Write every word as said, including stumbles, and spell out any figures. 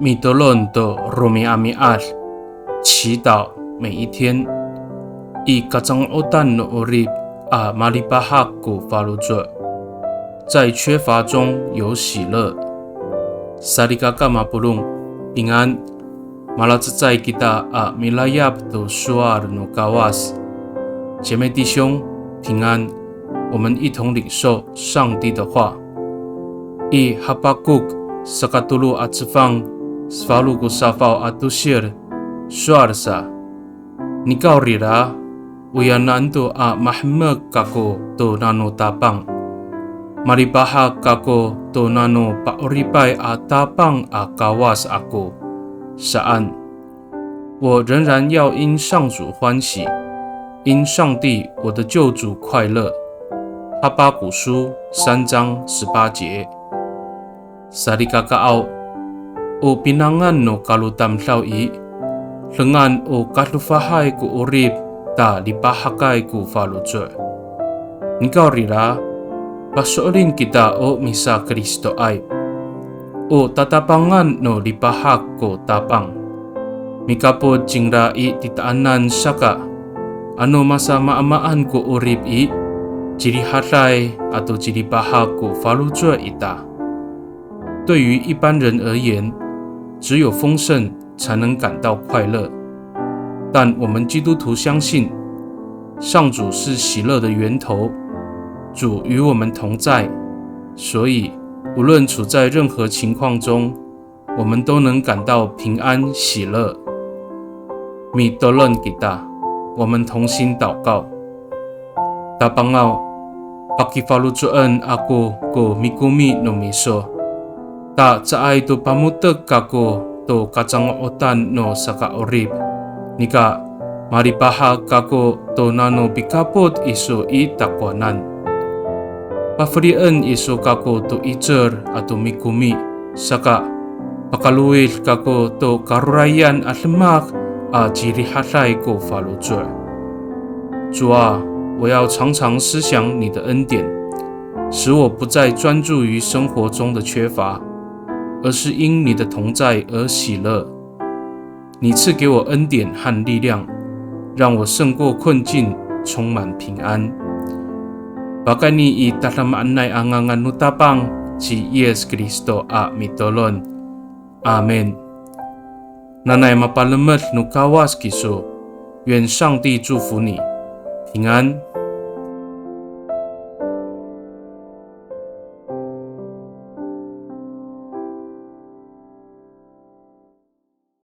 Mitolon to romi'ami'ad, 祈祷每一天。I kacango'otan no 'orip a malipahak ko faloco', 在缺乏中有喜乐。Salikaka mapolong, 平安。Malacecay kita a milayap to sowal no Kawas. 姐妹弟兄，平安。我们一同领受上帝的话。I Hapakok sakatolo a cefang, sefalo ko safaw a tosil, sowal sa. Nikawrira, oyanan to a mahemek kako to nano Tapang. Malipahak kako to nano pa'oripay a Tapang a Kawas ako, saan. 我仍然要因上主欢喜，因上帝我的救主快乐。哈巴谷书三章十八节。Salikakaaw, o pinangan no kalotamdaw i, dengan o kadofahay ko 'orip ta lipahakay ko faloco'. Nikawrira, paso'elin kita o misaKristoay. O tatapangan no lipahak ko Tapang. Mikapot cingra i titaanan saka, ano masamaamaan ko 'orip i, cirihaday ato cilipahak ko faloco' ita. 对于一般人而言，只有丰盛才能感到快乐。但我们基督徒相信，上主是喜乐的源头，主与我们同在，所以无论处在任何情况中，我们都能感到平安喜乐。Mitolon kita, 我们同心祷告。 Tapangaw, pakifaloco'en ako ko mikomi no miso. Ta caay to pamotek kako to kacango'otan no saka'orip. Nika, malipahak kako to nano pikapot iso i takowanan. Pafelien iso kako to 'icel ato mikomi, saka pakalowid kako to karorayan a demak a cirihaday ko faloco'. 主啊，我要常常思想你的恩典，使我不再专注于生活中的缺乏，而是因你的同在而喜乐。你赐给我恩典和力量，让我胜过困境，充满平安。Pakayni i tadamaanay a ngangan no Tapang ci Yis Kristo a mitolon. Amin. Nanay mapalemed no Kawas kiso. 愿上帝祝福你，平安。